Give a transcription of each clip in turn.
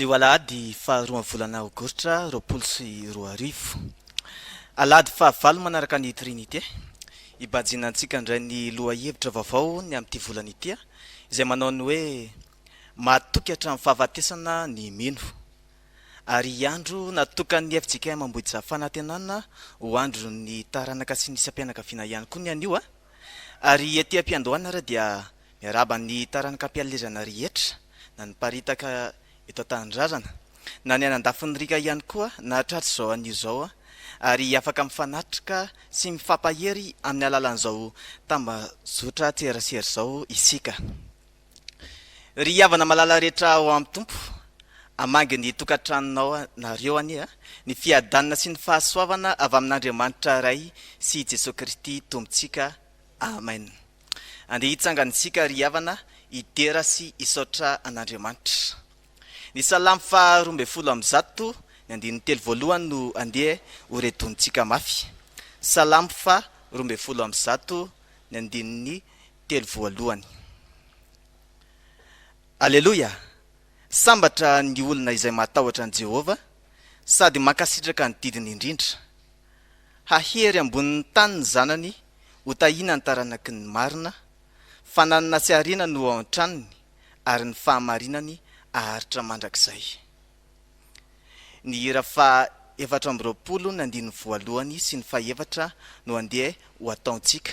Anio alahady faharoan'ny volana aogositra 2020. Alahady fahavalo manaraka ny Trinite. Hibanjinantsika indray ny lohahevitra vaovao ny amin'ity volana ity izay manao ny hoe Mahatoky hatramin'ny fahafatesana ny mino. Ary andro natokan'ny fjkm Ambohijafy Fanantenana ho andron'ny taranaka sy ny isam-pianakaviana ihany koa ny anio. Ary ety am-piandohana ary dia miarahaba ny taranaka am-pialezana rehetra na ny miparitaka eto an-tanindrazana na ny any an-dafin'ny riaka ihany koa nahatratra izao anio izao ary afaka mifanatrika sy mifampahery amin'ny alalan'izao tambazotra tserasera izao isika. Ry havana malala rehetra ao amin'ny Tompo, hamangy ny tokantranonao nareo anie ny fiadanana sy ny fahasoavana avy amin'Andriamanitra Ray sy Jesoa Kristy Tompontsika. Amen. Andeha hitsangana isika ry havana hidera sy hisaotra an'Andriamanitra. Ny Salamo faha 112, ny andininy telo voalohany no andeha ho redonintsika mafy. Salamo faha 112, ny andininy telo voalohany. Aleloia! Sambatra ny olona izay matahotra an'i Jehovah sady mankasitraka ny didiny indrindra. Hahery ambonin'ny tany ny zanany, hotahiana ny taranaky ny marina. Fananana sy harena no ao an-tranony, ary ny fahamarinany haharitra mandrakizay. Ny hira faha 24 ny andininy voalohany sy ny fahefatra no andeha ho ataontsika.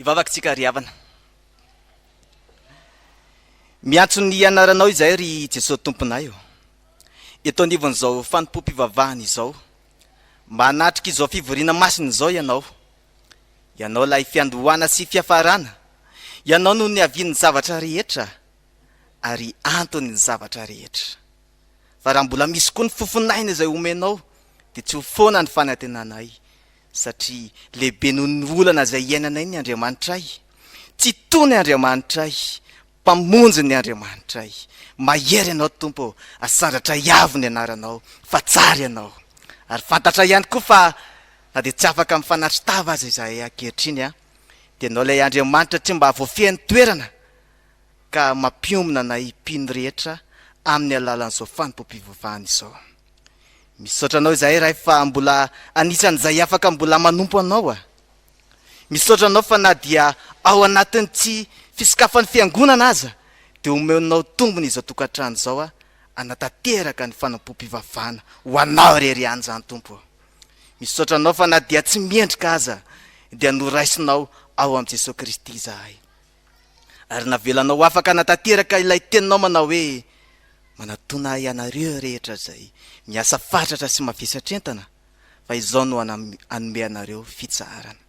Hivavaka isika ry havana. Miantso ny anaranao izahay ry Jesoa Tomponay ô. Eto anivon'izao fanompoam-pivavahana izao, mba hanatrika izao fivoriana masina izao Ianao. Ianao ilay fiandohana sy fiafarana. Ianao no niavian'ny zavatra rehetra ary anton'ny zavatra rehetra. Fa raha mbola misy koa ny fofon'aina izay omenao dia tsy ho foana ny fanantenanay satria lehibe noho ny olana izay iainanay ny Andriamanitray. Tsy tony Andriamanitray, Mpamonjy ny Andriamanitray. Mahery Ianao Tompo ô, asandratray avo ny anaranao fa tsara Ianao. Ary fantatray ihany koa fa na dia tsy afaka mifanatri-tava aza izahay ankehitriny dia Ianao ilay Andriamanitra tsy mba voafehin'ny toerana ka mampiombona anay mpino rehetra amin'ny alalan'izao fanompoam-pivavahana izao. Misaotra Anao izahay Ray fa mbola anisan'izay afaka mbola manompo Anao a. Misaotra Anao fa na dia ao anatin'ny tsy fisokafan'ny fiangonana aza dia omeonao tombony izao tokantrano izao a hanatanteraka ny fanompoam-pivavahana ho Anao irery ihany izany Tompo ô. Misaotra Anao fa na dia tsy mendrika aza dia noraisinao ao amin'i Jesoa Kristy izahay. Ary navelanao ho afaka hanatanteraka ilay teninao manao hoe, Manatòna ahy ianareo rehetra izay miasa fatratra sy mavesatra entana, Fa izao no hanome anareo fitsaharana.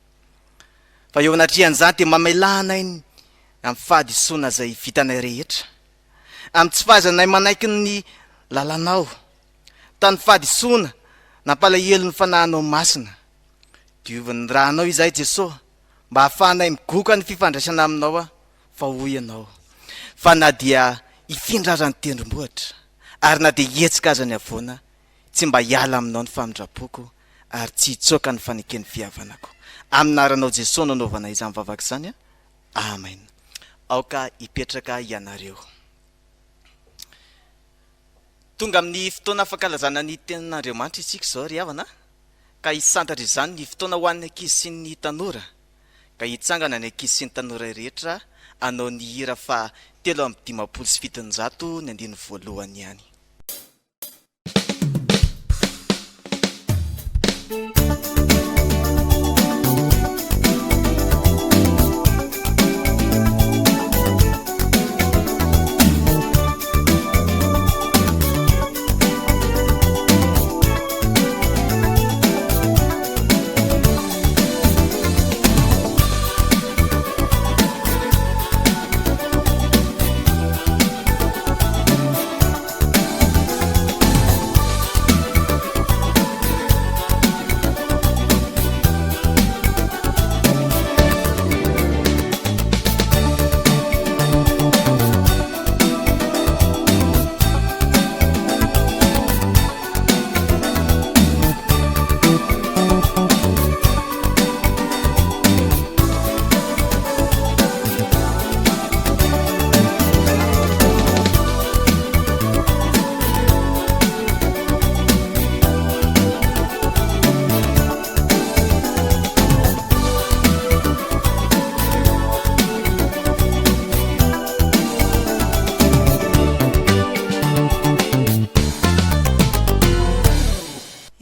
Fa eo anatrehan'izany dia mamelà anay ny amin'ny fahadisoana izay vitanay rehetra, amin'ny tsy fahaizanay manaiky ny lalanao, tamin'ny fahadisoana nampalahelo ny Fanahinao Masina. Diovin'ny rànao izahay Jesoa, mba hahafahanay migoka ny fifandraisana aminao aho, fa hoy Ianao, fa na dia hifindra aza ny tendrombohitra, ary na dia hihetsika aza ny havoana, tsy mba hiala aminao ny famindrampoko, ary tsy hitsoaka ny faneken'ny fihavanako. Amin'ny anaranao Jesoa no anaovana izany vavaka izany. Amen. Aoka hipetraka ianareo. Tonga amin'ny fotoana fankalazana ny Tenin'Andriamanitra isika izao ry havana, ka hisantatra izany ny fotoana ho an'ny ankizy sy ny tanora, ka hitsangana ny ankizy sy ny tanora rehetra hanao ny hira faha 753 ny andininy voalohany ihany.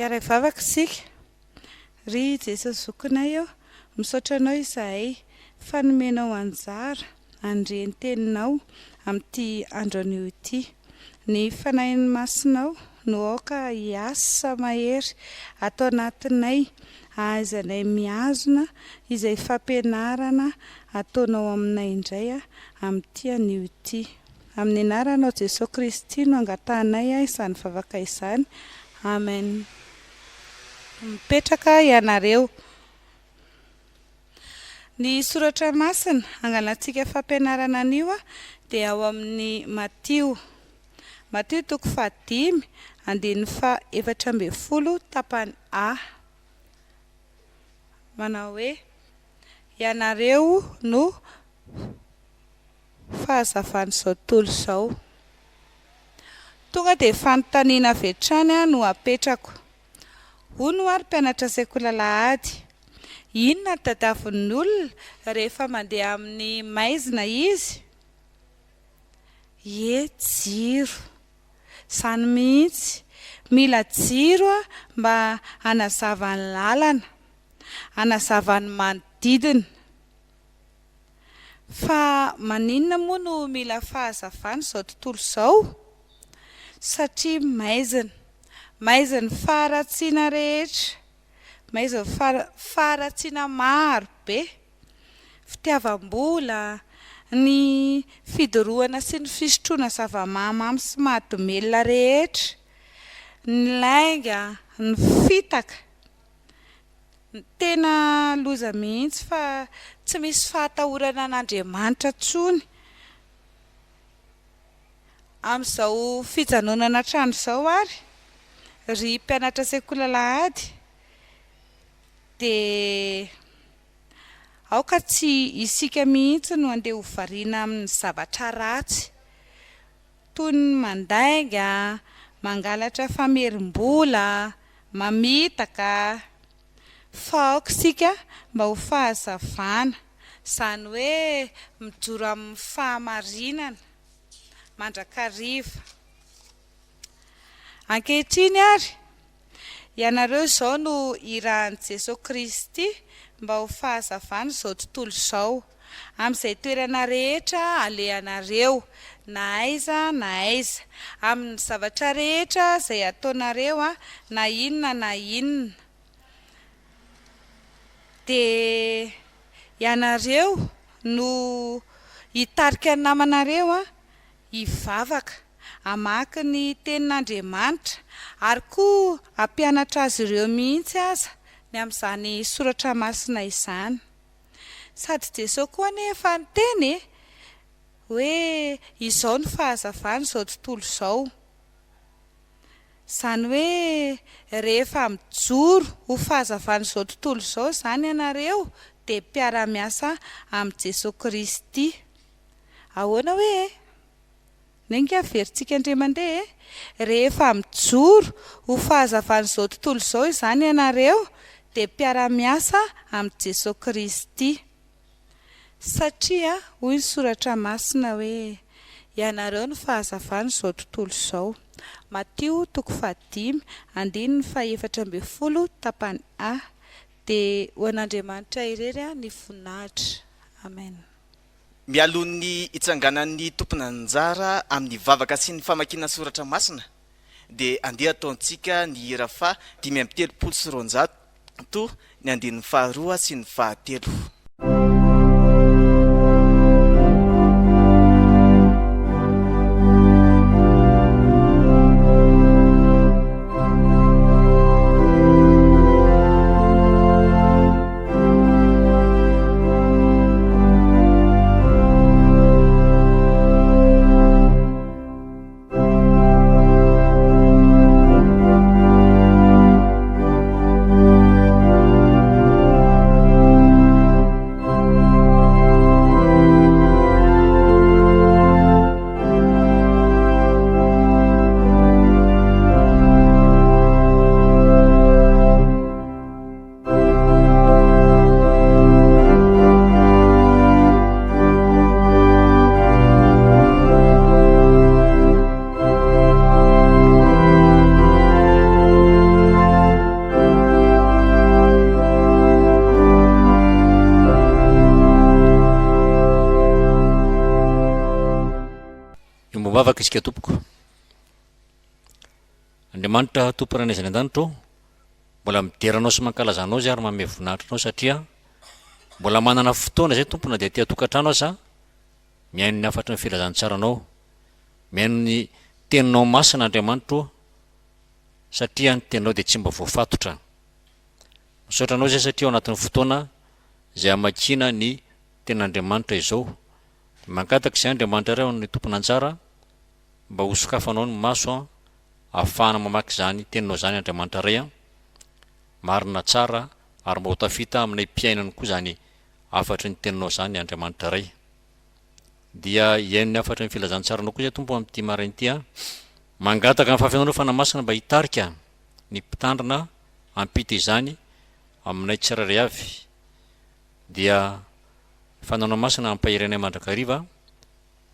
Hiara-hivavaka isika. Ry Jesosy Zokinay ô, misaotra Anao izahay fa nomenao anjara handre ny Teninao amin'ity andro anio ity. Ny Fanahiny Masinao no aoka hiasa mahery ato anatinay hahaizanay mihazona izay fampianarana ataonao aminay indray amin'ity anio ity. Amin'ny anaranao Jesoa Kristy no angatahanay izany vavaka izany. Amen. Mipetraka ianareo. Ny soratra masina angalantsika fampianarana anio dia ao amin'ny Matio. Matio toko fahadimy, andininy faha 14 tapany A. Manao hoe, Ianareo no fahazavan'izao tontolo izao. Tonga dia fanontaniana avy hatrany no apetrako. Hono hoa ry mpianatra sekoly alahady, inona no tadiavin'ny olona rehefa mandeha amin'ny maizina izy? Ie, jiro. Izany mihitsy. Mila jiro mba hanazava ny lalana, hanazava ny manodidina. Fa maninona moa no mila fahazavana izao tontolo izao? Satria maizina. Maizin'ny faharatsiana rehetra. Maizin'ny faharatsiana maro be. Fitiavam-bola, ny fidorohana sy ny fisotroana zava-mahamamo sy mahadomelina rehetra, ny lainga, ny fitaka. Tena loza mihitsy fa tsy misy fahatahorana an'Andriamanitra intsony amin'izao fijanonana an-trano izao ary ry mpianatra sekoly alahady dia aoka tsy isika mihitsy no andeha ho variana amin'ny zavatra ratsy toy ny mandainga, mangalatra famerim-bola, mamitaka, fa aoka isika mba ho fahazavana, izany hoe mijoro amin'ny fahamarinana mandrakariva. Ankehitriny ary, ianareo izao no irahan'i Jesoa Kristy mba ho fahazavan'izao tontolo izao, amin'izay toerana rehetra alehanareo, na aiza na aiza, amin'ny zavatra rehetra izay ataonareo na inona na inona. Dia ianareo no hitarika ny namanareo hivavaka, hamaky ny Tenin'Andriamanitra, ary koa hampianatra azy ireo mihitsy aza ny amin'izany Soratra Masina izany. Sady Jesoa koa anie efa niteny e! hoe izao no fahazavan'izao tontolo izao. Izany hoe rehefa mijoro ho fahazavan'izao tontolo izao izany ianareo dia mpiara-miasa amin'i Jesoa Kristy. Ahoana hoe e? Nenga averintsika indray mandeha e! Rehefa mijoro ho fahazavan'izao tontolo izao izany ianareo dia mpiara-miasa amin'i Jesoa Kristy. Satria hoy ny Soratra Masina hoe, Ianareo no fahazavan'izao tontolo izao. Matio toko fahadimy, andininy fahefatra ambinifolo, tapany A. Dia ho an'Andriamanitra irery ny voninahitra. Amen. Mialoha ny hitsanganan'ny tompon'anjara amin'ny vavaka sy ny famakiana soratra masina dia andeha ataontsika ny hira faha 235 ny andininy faharoa sy ny fahatelo. Iombom-bavaka isika tompoko. Andriamanitra Tompo Ranay izay any an-danitra ô, mbola midera Anao sy mankalaza Anao izay ary manome voninahitra Anao satria mbola manana fotoana izay Tompo na dia aty an-tokantrano aza mihaino ny hafatry ny filazantsaranao, mihaino ny teninao masina Andriamanitra ô, satria ny teninao dia tsy mba voafatotra. Misaotra Anao izay satria ao anatin'ny fotoana izay hamakiana ny tenin'Andriamanitra izao. Mangataka izay Andriamanitra Ray ho an'ny tompon'anjara Mba ho sokafanao ny maso an, ahafahana mamaky izany teninao izany Andriamanitra Ray an, marina tsara ary mba ho tafita aminay mpiainany koa izany hafatry ny teninao izany Andriamanitra Ray. Dia hihaino ny hafatry ny filazantsaranao koa izay Tompo amin'ity maraina ity an, mangataka ny fahafenoanao Fanahy Masina mba hitarika ny mpitandrina hampita izany aminay tsirairay avy. Dia Fananao Masina hampahery anay mandrakariva.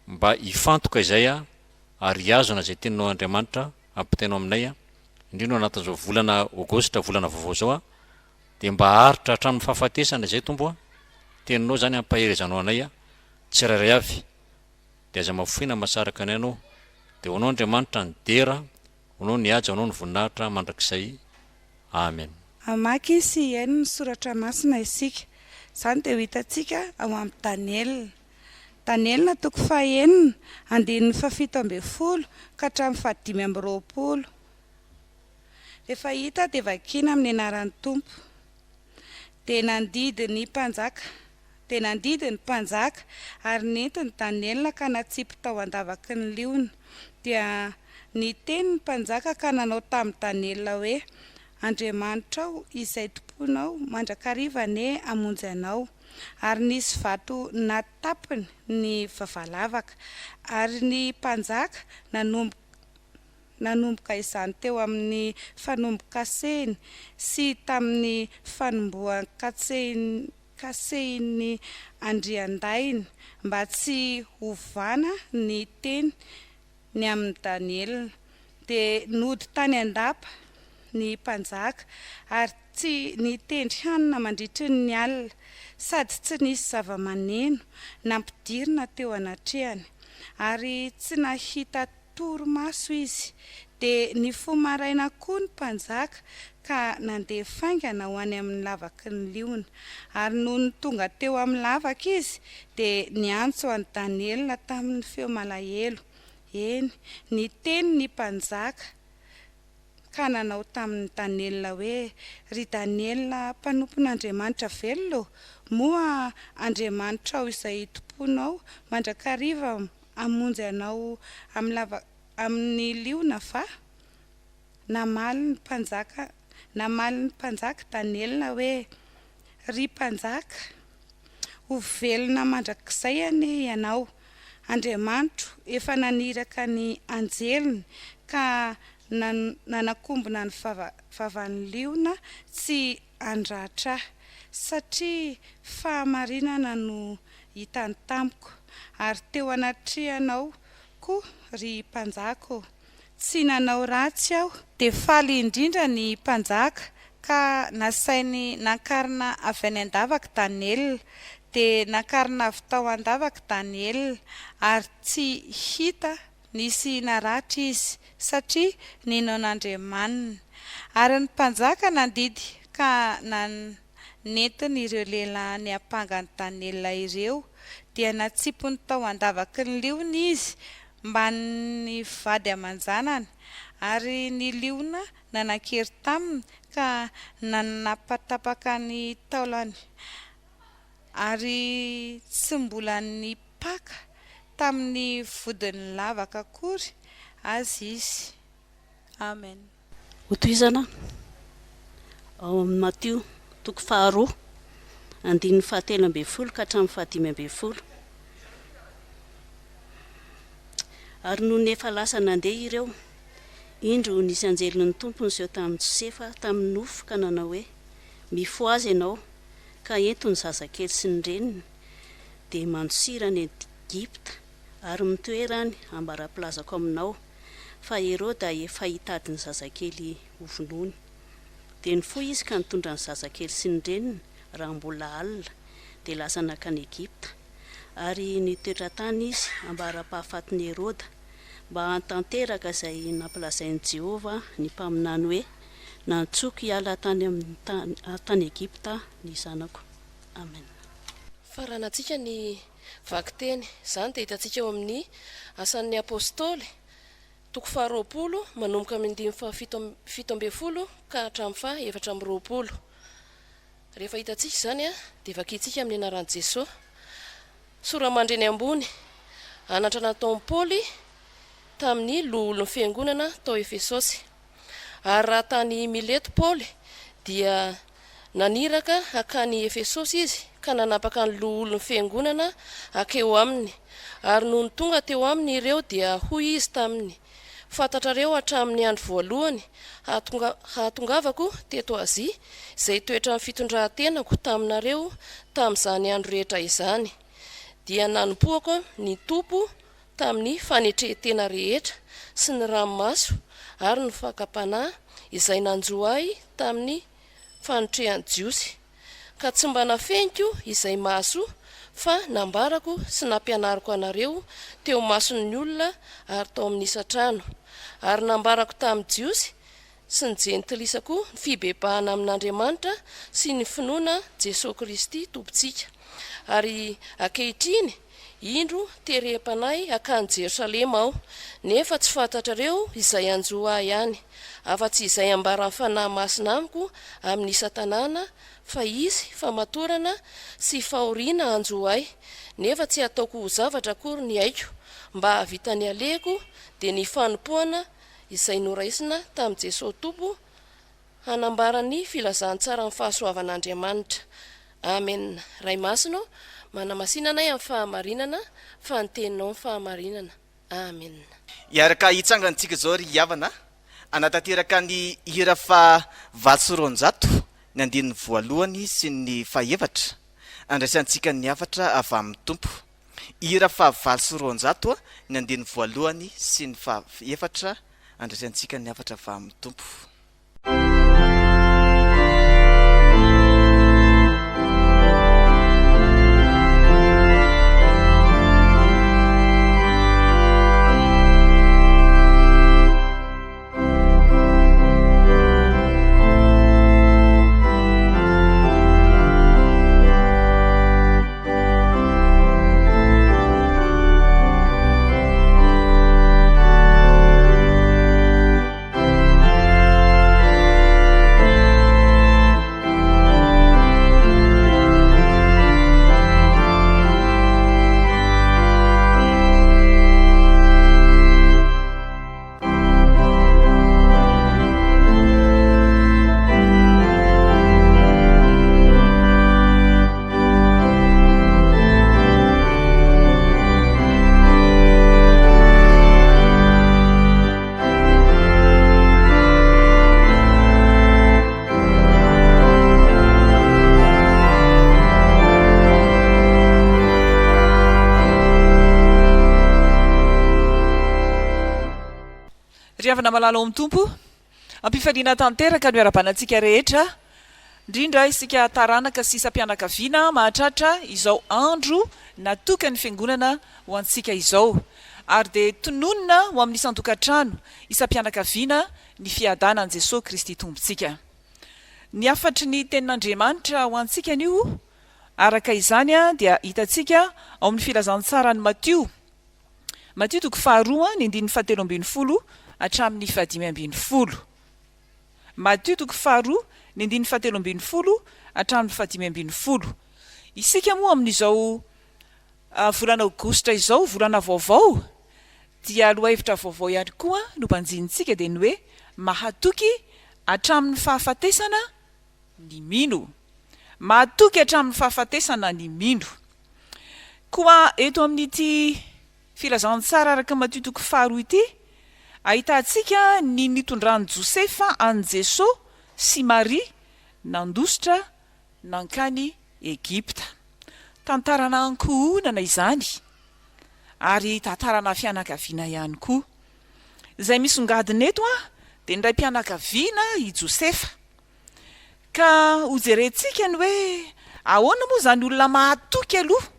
Mba hifantoka izay aho ary hihazona izay teninao Andriamanitra ampitainao aminay aho, indrindra ao anatin'izao volana Aogositra volana vaovao izao aho, dia mba haharitra hatramin'ny fahafatesana izay Tompo a, teninao izany ampaherezanao anay aho tsirairay avy, dia aza mafoy na masaraka anay Ianao, dia ho Anao Andriamanitra ny dera, ho Anao ny haja, ho Anao ny voninahitra mandrakizay. Amen. Hamaky sy hihaino ny soratra masina isika. Izany dia ho hitantsika ao amin'ny Daniela. Daniela toko fahenina, andininy fahafito ambinifolo ka hatramin'ny fahadimy amby roapolo. Rehefa hita dia vakiana amin'ny anaran'ny Tompo. Dia nandidy ny mpanjaka, dia nandidy ny mpanjaka, ary nentiny Daniela ka natsipy tao an-davaky ny liona. Dia niteny ny mpanjaka ka nanao tamin'i Daniela hoe, Andriamanitrao izay tompoinao mandrakariva anie hamonjy anao. Ary nisy vato natapiny ny vavalavaka, ary ny mpanjaka nanomboka nanomboka izany teo amin'ny fanombokasehiny sy tamin'ny fanombohan-katsehin'ny andriandahiny, mba tsy hovana ny teny ny amin'i Daniela. Dia nody tany an-dapa ny mpanjaka, ary tsy nitendry hanina mandritry ny alina, sady tsy nisy zava-maneno nampidirina teo anatrehany, ary tsy nahita torimaso izy. Dia nifoha maraina koa ny mpanjaka ka nandeha faingana ho any amin'ny lavaky ny liona. Ary nony tonga teo amin'ny lavaka izy, dia niantso an'i Daniela tamin'ny feo malahelo. Eny, niteny ny mpanjaka ka nanao tamin'i Daniela hoe, Ry Daniela mpanompon'Andriamanitra velona ô, moa Andriamanitrao izay itompoanao mandrakariva hamonjy anao amin'ny lava amin'ny liona va? Namaly ny mpanjaka namaly ny mpanjaka Daniela hoe, Ry mpanjaka, ho velona mandrakizay anie ianao! Andriamanitro efa naniraka ny anjeliny ka nanakombona ny vava vavan'ny liona tsy handratra ahy, satria fahamarinana no hitany tamiko, ary teo anatrehanao koa, ry mpanjaka ô! Tsy nanao ratsy aho. Dia faly indrindra ny mpanjaka ka nasainy nankarina avy any an-davaka Daniela. Dia nankarina avy tao an-davaka Daniela, ary tsy hita nisy naratra izy, satria nino an'Andriamaniny. Ary ny mpanjaka nandidy ka nentiny ireo lehilahy niampanga an'i Daniela ireo, dia natsipiny tao an-davaky ny liona izy mbamin'ny vady aman-janany, ary ny liona nanan-kery taminy ka nanapatapaka ny taolany, ary tsy mbola nipaka tamin'ny vodin'ny lavaka akory aza izy. Amen. Hotohizana ao amin'ny Matio toko faharoa, andininy fahatelo ambin'ny folo ka hatramin'ny fahadimy ambin'ny folo. Ary nony efa lasa nandeha ireo, indro nisy anjelin'ny Tompo niseho tamin'i Josefa tamin'ny nofy ka nanao hoe, Mifohaza ianao, ka ento ny zazakely sy ny reniny, dia mandosira any Egypta, ary mitoera any ambara-pilazako aminao, fa Heroda efa hitady ny zazakely hovonoiny. Dia nifoha izy ka nitondra ny zazakely sy ny reniny, raha mbola alina, dia lasa nankany Egypta. Ary nitoetra tany izy ambara-pahafatin'i Heroda, mba hahatanteraka izay nampilazain'i Jehovah ny mpaminany hoe, Nantsoiko hiala tany amin'ny tany, tany Egypta ny zanako. Amena. Faranantsika ny vakiteny. Izany dia hitantsika ao amin'ny Asan'ny Apostoly, toko faharoapolo, manomboka amin'ny andininy fahafito 17 ka hatramin'ny faha 24. Rehefa hitantsika izany dia vakintsika amin'ny anaran'i Jesoa. Sora-mandreny ambony, anatra nataon'i Paoly tamin'ny loholon'ny fiangonana tao Efesosy. Ary raha tany Mileto Paoly, dia naniraka hankany Efesosy izy ka nanapaka ny loholon'ny fiangonana hankeo aminy. Ary nony tonga teo aminy ireo dia hoy izy taminy, Fantatrareo hatramin'ny andro voalohany hahatongavako teto Azia izay toetran'ny fitondran-tenako taminareo tamin'izany andro rehetra izany, dia nanompoako ny Tompo tamin'ny fanetren-tena rehetra sy ny ranomaso ary ny fakam-panahy izay nanjo ahy tamin'ny fanotrehan'ny Jiosy, ka tsy mba nafeniko izay mahasoa fa nambarako sy nampianariko anareo teo imason'ny olona ary tao amin'ny isan-trano, ary nambarako tamin'ny Jiosy sy ny Jentilisa koa ny fibebahana amin'Andriamanitra sy ny finoana Jesoa Kristy Tompontsika. Ary ankehitriny, indro, terem-panahy hankany Jerosalema aho, nefa tsy fantatrareo izay hanjo ahy any, afa-tsy izay ambaran'ny Fanahy Masina amiko amin'ny isan-tanàna, fa hisy famatorana sy fahoriana hanjo ahy, nefa tsy hataoko ho zavatra akory ny aiko, mba hahavita ny alehako, dia ny fanompoana izay noraisina tamin'i Jesoa Tompo hanambara ny filazantsaran'ny fahasoavan'Andriamanitra. Amen. Ray Masina ô, manamasina anay amin'ny fahamarinana, fa ny Teninao ny fahamarinana. Amen. Hiaraka hitsangana tsika izao ry havana hanatanteraka ny hira faha 208 ny andininy voalohany sy ny fahefatra andraisantsika ny hafatra avy amin'ny Tompo. Hira faha 208 ny andininy voalohany sy ny faha efatra andraisantsika ny hafatra avy amin'ny Tompo. Ry havana malala ao amin'ny Tompo, ampifaliana tanteraka no iarahabana antsika rehetra, indrindra isika taranaka sy isam-pianakaviana mahatratra izao andro natokan'ny Fiangonana ho antsika izao. Ary dia tononina ho amin'ny isan-tokantrano, isam-pianakaviana ny fiadanan'i Jesoa Kristy Tompontsika. Ny hafatry ny Tenin'Andriamanitra ho antsika anio, araka izany, dia hitantsika ao amin'ny Filazantsaran'i Matio, Matio toko faharoa ny andininy fahatelo ambin'ny folo hatramin'ny fahadimy ambin'ny folo. Matio toko faharoa ny andininy fahatelo ambin'ny folo hatramin'ny fahadimy ambin'ny folo. Isika moa amin'izao volana aogositra izao, volana vaovao, dia lohahevitra vaovao ihany koa no banjinintsika dia ny hoe mahatoky hatramin'ny fahafatesana ny mino. Mahatoky hatramin'ny fahafatesana ny mino. Koa eto amin'ity filazantsara araka Matio toko faharoa ity, ahitantsika ny nitondran'i Josefa an'i Jesoa sy Maria nandositra nankany Egypta. Tantarana ankohonana izany ary tantarana fianakaviana ihany koa. Izay misongadina eto dia ny raim-pianakaviana i Josefa. Ka hojerentsika ny hoe ahoana moa izany olona mahatoky aloha.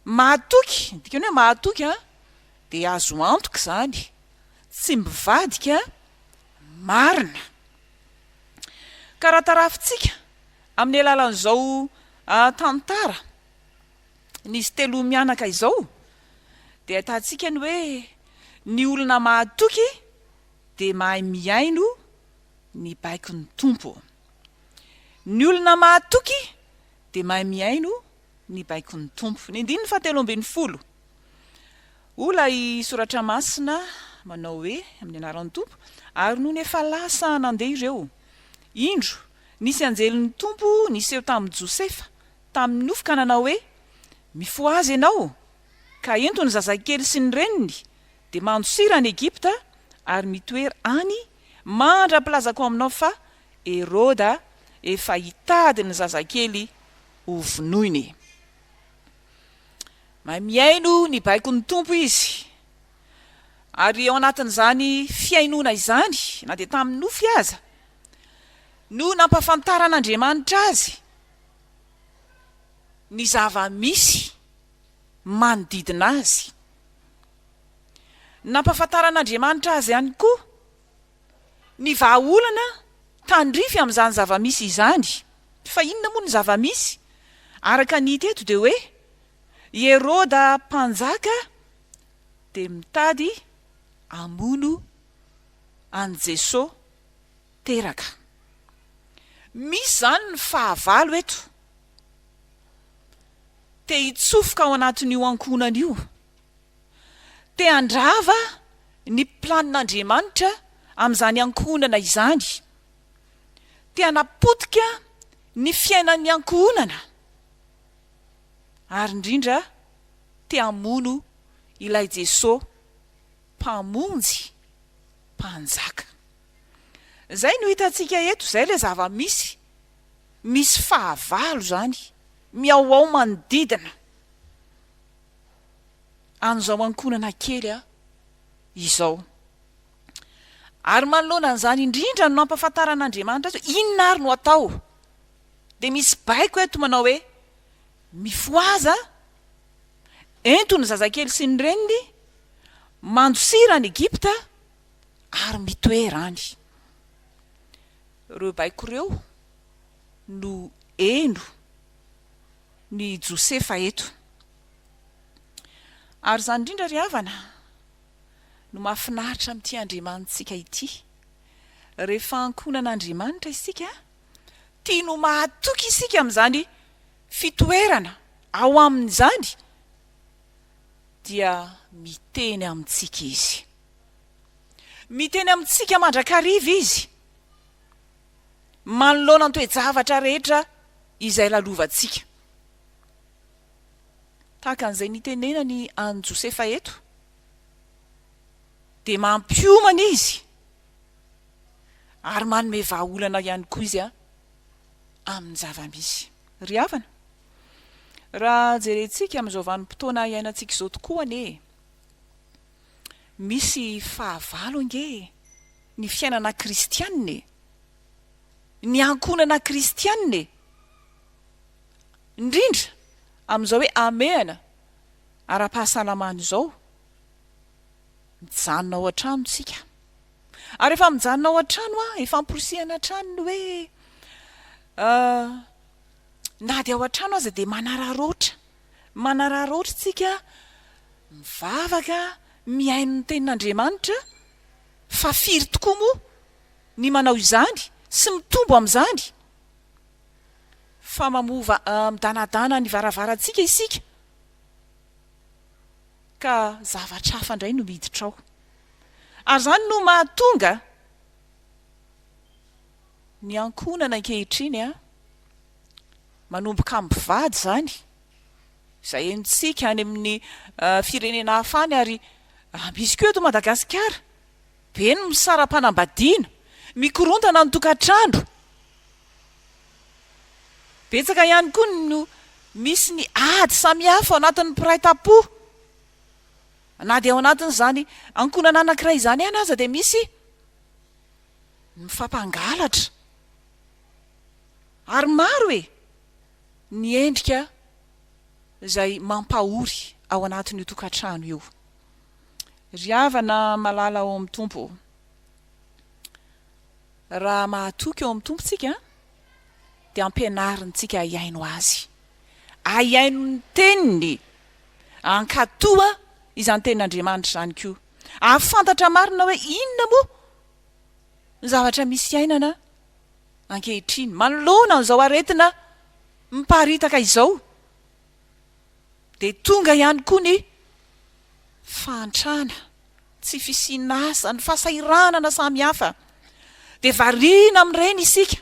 Mahatoky, ny dikany hoe mahatoky an, dia azo antoka izany, tsy mivadika, marina. Ka raha tarafintsika amin'ny alalan'izao tantara n'izy telo mianaka izao dia ahitantsika ny hoe ny olona mahatoky dia mahay mihaino ny baikon'ny Tompo. Ny olona mahatoky dia mahay mihaino ny baikon'ny Tompo. Ny andininy fahatelo ambin'ny folo. Hoy ilay soratra masina manao hoe, amin'ny anaran'ny Tompo, Ary nony efa lasa nandeha ireo, indro, nisy anjelin'ny Tompo niseho tamin'i Josefa tamin'ny nofy ka nanao hoe, Mifohaza ianao, ka ento ny zazakely sy ny reniny, dia mandosira any Egypta ary mitoera any mandra-pilazako aminao fa Heroda efa hitady ny zazakely ho vonoiny. Mahay mihaino ny baikon'ny Tompo izy. Ary ao anatin'izany fihainoana izany, na dia tamin'ny nofy aza, no nampahafantaran'Andriamanitra azy ny zava-misy manodidina azy. Nampahafantaran'Andriamanitra azy ihany koa ny vahaolana tandrify amin'izany zava-misy izany. Fa inona moa ny zava-misy? Araka ny hita eto dia hoe i Heroda mpanjaka dia mitady hamono an'i Jesoa teraka. Misy izany ny fahavalo eto, te hitsofoka ao anatin'io ankohonana io. Te handrava ny planin'Andriamanitra amin'izany ankohonana izany. Te hanapotika ny fiainan'ny ankohonana. Ary indrindra te hamono ilay Jesoa Mpamonjy, Mpanjaka. Izay no hitantsika eto, izay ilay zava-misy. Misy fahavalo izany, mihaohao manodidina. an'izao ankohonana kely izao. Ary manoloana an'izany indrindra no nampahafantaran'Andriamanitra azy hoe inona ary no atao. Dia misy baiko eto manao hoe, mifohaza, ento ny zazakely sy ny reniny, mandosira any Egypta ary mitoera any. Ireo baiko ireo no heno ny Josefa eto. Ary izany indrindra ry havana no mahafinaritra amin'ity Andriamanitsika ity. Rehefa ankohonan'Andriamanitra isika, tiany ho mahatoky isika amin'izany fitoerana ao aminy izany, dia miteny amintsika Izy. Miteny amintsika mandrakariva Izy, manoloana ny toe-javatra rehetra izay lalovantsika. Tahaka an'izay nitenenany an'i Josefa eto, dia mampiomana izy ary manome vahaolana ihany koa izy amin'ny zava-misy. Ry havana, raha jerentsika amin'izao vanim-potoana iainantsika izao tokoa anie e, Misy fahavalo ange ny fiainana kristianina e! Ny ankohonana kristianina e! Indrindra amin'izao hoe hamehana ara-pahasalamana izao, mijanona ao an-trano isika. Ary rehefa mijanona ao an-trano an, efa amporisihana hatrany ny hoe na dia ao an-trano aza dia manararaotra, manararaotra isika mivavaka, mihaino ny tenin'Andriamanitra, fa firy tokoa moa ny manao izany sy mitombo amin'izany? Fa mamova midanadana ny varavarantsika isika ka zavatra hafa indray no miditra ao. Ary izany no mahatonga ny ankohonana ankehitriny manomboka mivady izany, izay henontsika any amin'ny firenena hafa any ary misy koa eto Madagasikara, be ny misara-panambadiana, mikorontana ny tokantrano. Betsaka ihany koa no misy ny ady samihafa ao anatin'ny mpiray tampo. Na dia ao anatin'izany ankohonana anankiray izany ihany aza dia misy ny mifampangalatra. Ary maro e! ny endrika izay mampahory ao anatin'io tokantrano io. Ry havana malala ao amin'ny Tompo ô! Raha mahatoky eo amin'ny Tompo tsika dia ampianarintsika hihaino Azy, ahihaino ny Teniny, hankatoa izany Tenin'Andriamanitra izany koa, hahafantatra marina hoe inona moa ny zavatra misy iainana ankehitriny manoloana an'izao aretina miparitaka izao. Dia tonga ihany koa ny fahantrana. tsy fisian'asa, ny fahasahiranana samihafa, dia variana amin'ireny isika.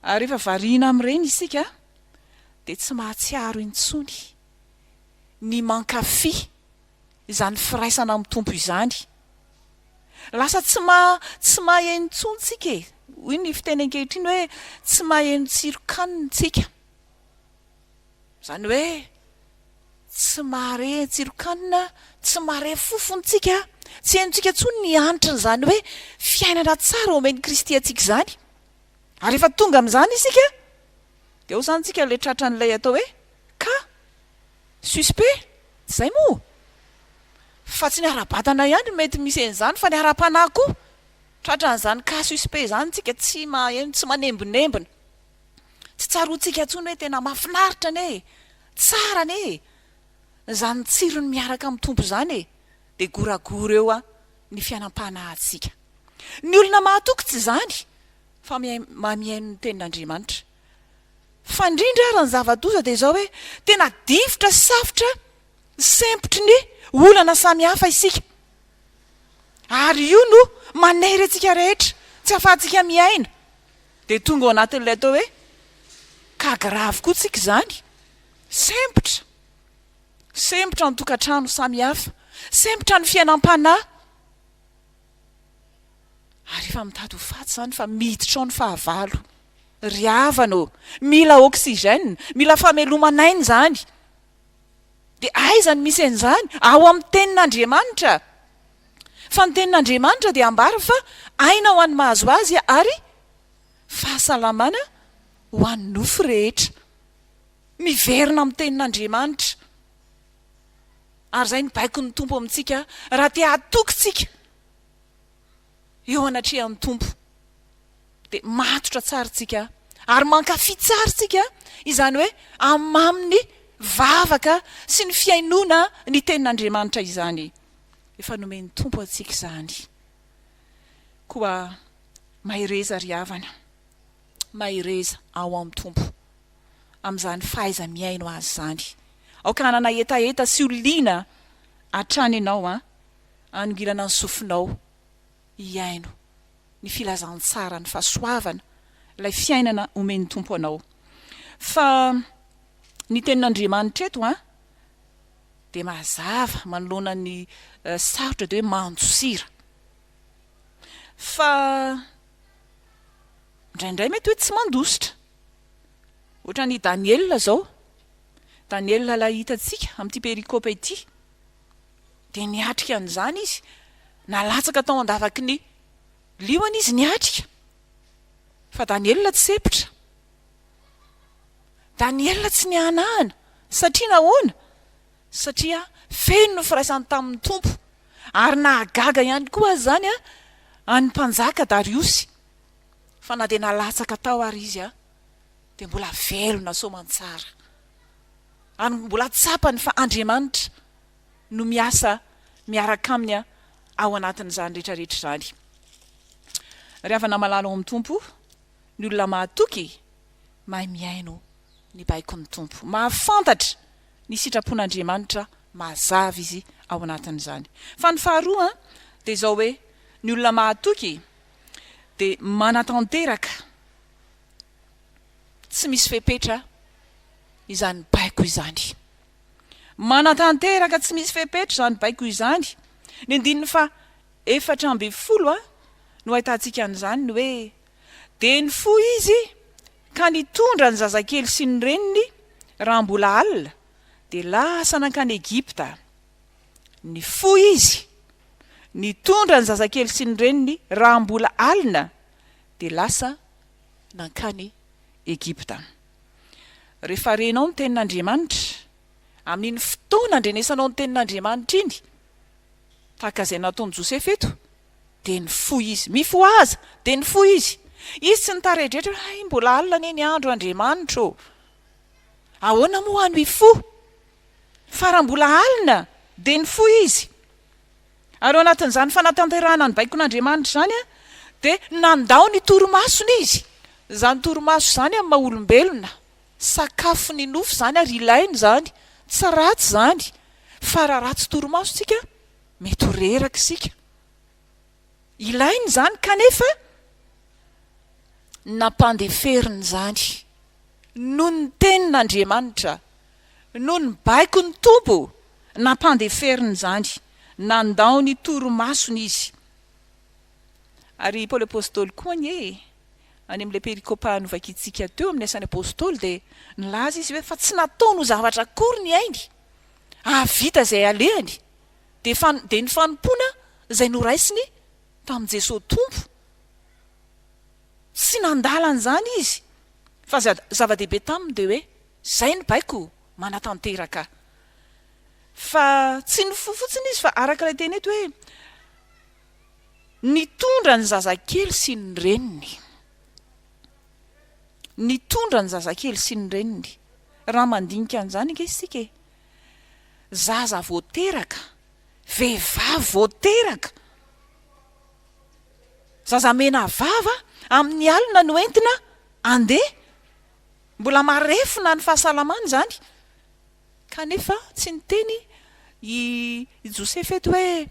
Ary rehefa variana amin'ireny isika, dia tsy mahatsiaro intsony ny mankafy izany firaisana amin'ny Tompo izany. Lasa tsy maha, tsy maheno intsony tsika e! Hoy ny fiteny ankehitriny hoe tsy maheno tsiron-kanina tsika. Izany hoe tsy mahare tsiron-kanina, tsy mahare fofontsika, tsy henontsika intsony ny hanitrin'izany hoe fiainana tsara omen'i Kristy antsika izany. Ary rehefa tonga amin'izany isika, dia ao izany isika ilay tratran'ilay atao hoe cas suspect, tsy izay moa? Fa tsy ny ara-batana ihany no mety misy an'izany fa ny ara-panahy koa. Tratran'izany cas suspect izany isika, tsy maheno, tsy manembonembona. Tsy tsaroantsika intsony hoe tena mahafinaritra anie e! Tsara anie e! Izany tsirony miaraka amin'ny Tompo izany e! Dia goragora eo ny fiainam-panahintsika. Ny olona mahatoky tsy izany fa mihaino ny tenin'Andriamanitra. Fa indrindra ary ny zava-doza dia izao hoe tena difotra sy safotra sempotry ny olana samihafa isika. Ary io no manery antsika rehetra, tsy ahafahantsika miaina. Dia tonga ao anatin'ilay atao hoe cas grave koa tsika izany, sempotra, sempotra ny tokantrano samihafa, sempotra ny fiainam-panahy, ary efa mitady ho faty izany fa miditra ao ny fahavalo. Ry havana ô, mila oxygène, mila fameloman'aina izany. Dia aiza no misy an'izany? Ao amin'ny tenin'Andriamanitra. Fa ny tenin'Andriamanitra dia ambara fa aina ho an'ny mahazo azy ary fahasalamana ho an'ny nofo rehetra. Miverina amin'ny tenin'Andriamanitra. Ary izay no baikon'ny Tompo amintsika raha te hatoky tsika eo anatrehan'ny Tompo. Dia matotra tsara tsika ary mankafy tsara tsika izany hoe amin'ny vavaka sy ny fihainoana ny tenin'Andriamanitra izany. Efa nomen'ny Tompo antsika izany. Koa mahereza ry havana, mahereza ao amin'ny Tompo, amin'izany fahaiza-mihaino Azy izany. Aoka hanana hetaheta sy ho liana hatrany ianao an, hanongilana ny sofinao hihaino ny filazantsara, ny fahasoavana, ilay fiainana omen'ny Tompo anao. Fa ny tenin'Andriamanitra eto an, dia mazava manoloana ny sarotra dia hoe mandosira. Fa indraindray mety hoe tsy mandositra. ity ity ity ity Dia niatrika an'izany izy. Nalatsaka tao an-davaky ny liona izy niatrika. Fa Daniela tsy sempotra. Daniela tsy nihanahana. Satria nahoana? Satria feno ny firaisany tamin'ny Tompo. Ary nahagaga ihany koa aza izany an'ny mpanjaka Dariosy. Fa na dia nalatsaka tao ary izy dia mbola velona soamantsara. Ary mbola tsapany fa Andriamanitra no miasa miaraka aminy ao anatin'izany rehetra rehetra izany. Ry havana malala ao amin'ny Tompo, ny olona mahatoky mahay mihaino ny baikon'ny Tompo. Mahafantatra ny sitrapon'Andriamanitra mazava izy ao anatin'izany. Fa ny faharoa dia izao hoe, ny olona mahatoky dia manatanteraka tsy misy fepetra izany baiko izany. Manatanteraka tsy misy fepetra izany baiko izany. Ny andininy faha 14 no ahitantsika an'izany, ny hoe, Dia nifoha izy ka nitondra ny zazakely sy ny reniny raha mbola alina, dia lasa nankany Egypta. Nifoha izy, nitondra ny zazakely sy ny reniny raha mbola alina, dia lasa nankany Egypta. Rehefa renao ny tenin'Andriamanitra, amin'iny fotoana andrenesanao ny tenin'Andriamanitra iny, tahaka izay nataon'i Josefa eto, dia nifoha izy. Mifohaza! Dia nifoha izy. Izy tsy nitaredretra hoe, hay mbola alina anie ny andro Andriamanitra ô! Ahoana moa aho no hifoha? Fa raha mbola alina, dia nifoha izy. Ary ao anatin'izany fanatanterahana ny baikon'Andriamanitra izany, dia nandao ny torimasony izy. Izany torimaso izany amin'ny maha olombelona, sakafon'ny nofo izany ary ilaina izany, tsy ratsy izany. Fa raha ratsy torimaso isika, mety ho reraka isika. Ilaina izany kanefa nampandeferina izany noho ny tenin'Andriamanitra. Noho ny baikon'ny Tompo, nampandeferiny izany, nandao ny torimasony izy. Ary i Paoly Apostoly koa anie e, any amin'ilay perikopa novakintsika teo amin'ny Asan'ny Apostoly dia nilaza izy hoe fa tsy nataony ho zavatra akory ny ainy, hahavita izay alehany, dia fan, dia ny fanompoana izay noraisiny tamin'i Jesoa Tompo. Tsy nandala an'izany izy, fa zava-dehibe taminy dia hoe Zay ny baiko manatanteraka. Fa tsy nifoha fotsiny izy fa araka ilay teny eto hoe nitondra ny zazakely sy ny reniny. Nitondra ny zazakely sy ny reniny. Raha mandinika an'izany ange isika e. Zaza vao teraka, vehivavy vao teraka, zaza mena vava amin'ny alina no entina andeha Mbola marefo na ny fahasalamany izany, kanefa tsy niteny i Josefa eto hoe,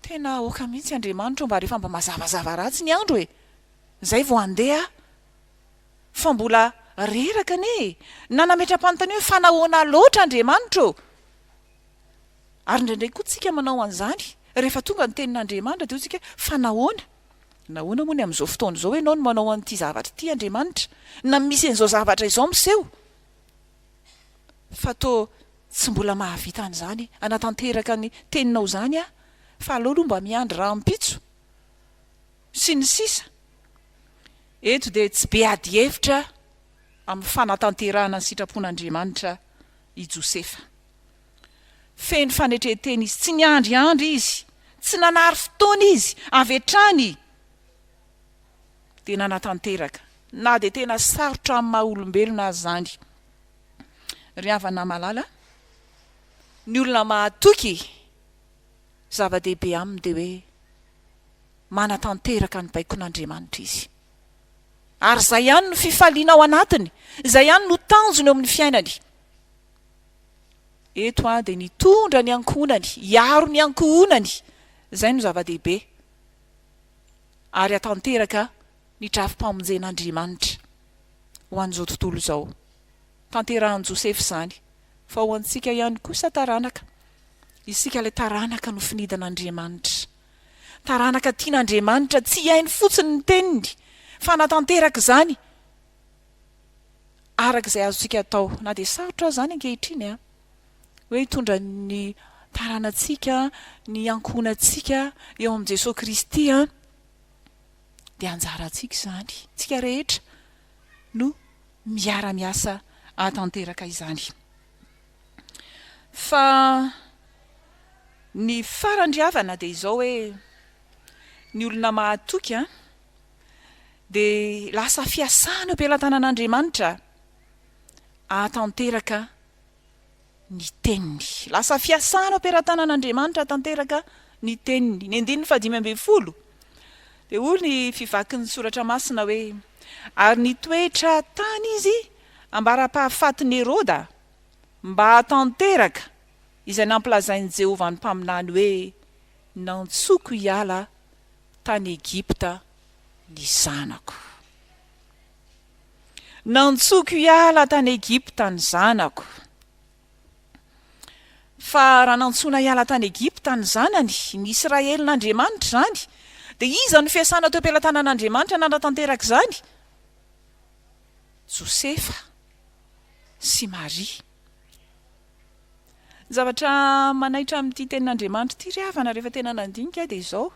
Tena aoka mihitsy Andriamanitra ô, mba rehefa mba mazavazava ratsy ny andro e, izay vao handeha aho. Fa mbola reraka anie e! Na nametra-panontaniana hoe, Fa nahoana loatra Andriamanitra ô? Ary indraindray koa tsika manao an'izany, rehefa tonga ny tenin'Andriamanitra dia hoy tsika hoe, fa nahoana? Nahoana moa ny amin'izao fotoana izao ianao no manao an'ity zavatra ity Andriamanitra? Na misy an'izao zavatra izao miseho? Fa toa tsy mbola mahavita an'izany, hanatanteraka ny teninao izany aho, fa aleo aloha mba miandry rahampitso, sy ny sisa. Eto dia tsy be adihevitra amin'ny fanatanterahana ny sitrapon'Andriamanitra i Josefa. Feno fanetren-tena izy, tsy niandriandry izy, tsy nanary fotoana izy, avy hatrany dia nanatanteraka, na dia tena sarotra amin'ny maha olombelona aza izany. Ry havana malala, ny olona mahatoky, zava-dehibe aminy dia hoe manatanteraka ny baikon'Andriamanitra izy. Ary izay ihany no fifaliana ao anatiny, izay ihany no tanjony eo amin'ny fiainany. Eto aho dia nitondra ny ankohonany, hiaro ny ankohonany, izay no zava-dehibe, ary hatanteraka ny drafi-pamonjen'Andriamanitra ho an'izao tontolo izao. Tanterahan'i Josefa izany, fa ho antsika ihany kosa taranaka, isika ilay taranaka nofinidin'Andriamanitra. Taranaka tian'Andriamanitra, tsy hihaino fotsiny ny teniny, fa hanatanteraka izany. Araka izay azontsika atao, na dia sarotra aza izany ankehitriny an, hoe hitondra ny taranantsika, ny ankohonantsika eo amin'i Jesoa Kristy dia anjarantsika izany. Tsika rehetra no miara-miasa hahatanteraka izany. Fa ny farany ry havana dia izao hoe, ny olona mahatoky an, dia lasa fiasana eo am-pelatanan'Andriamanitra hahatanteraka ny teniny. Lasa fiasana eo am-pelatanan'Andriamanitra hahatanteraka ny teniny. Ny andininy fahadimy ambin'ny folo dia hoy ny fivakin'ny soratra masina hoe, Ary nitoetra tany izy ambara-pahafatin'i Heroda, mba hahatanteraka izay nampilazain'i Jehovah ny mpaminany hoe, Nantsoiko hiala tany Egypta ny zanako. Nantsoiko hiala tany Egypta ny zanako. Fa raha nantsoina hiala tany Egypta ny zanany, ny Israelin'Andriamanitra izany, dia iza no fiasana teo am-pelatanan'Andriamanitra nanatanteraka izany? Josefa sy Maria. Ny zavatra manaitra amin'ity tenin'Andriamanitra ity ry havana rehefa tena nandinika aho dia izao,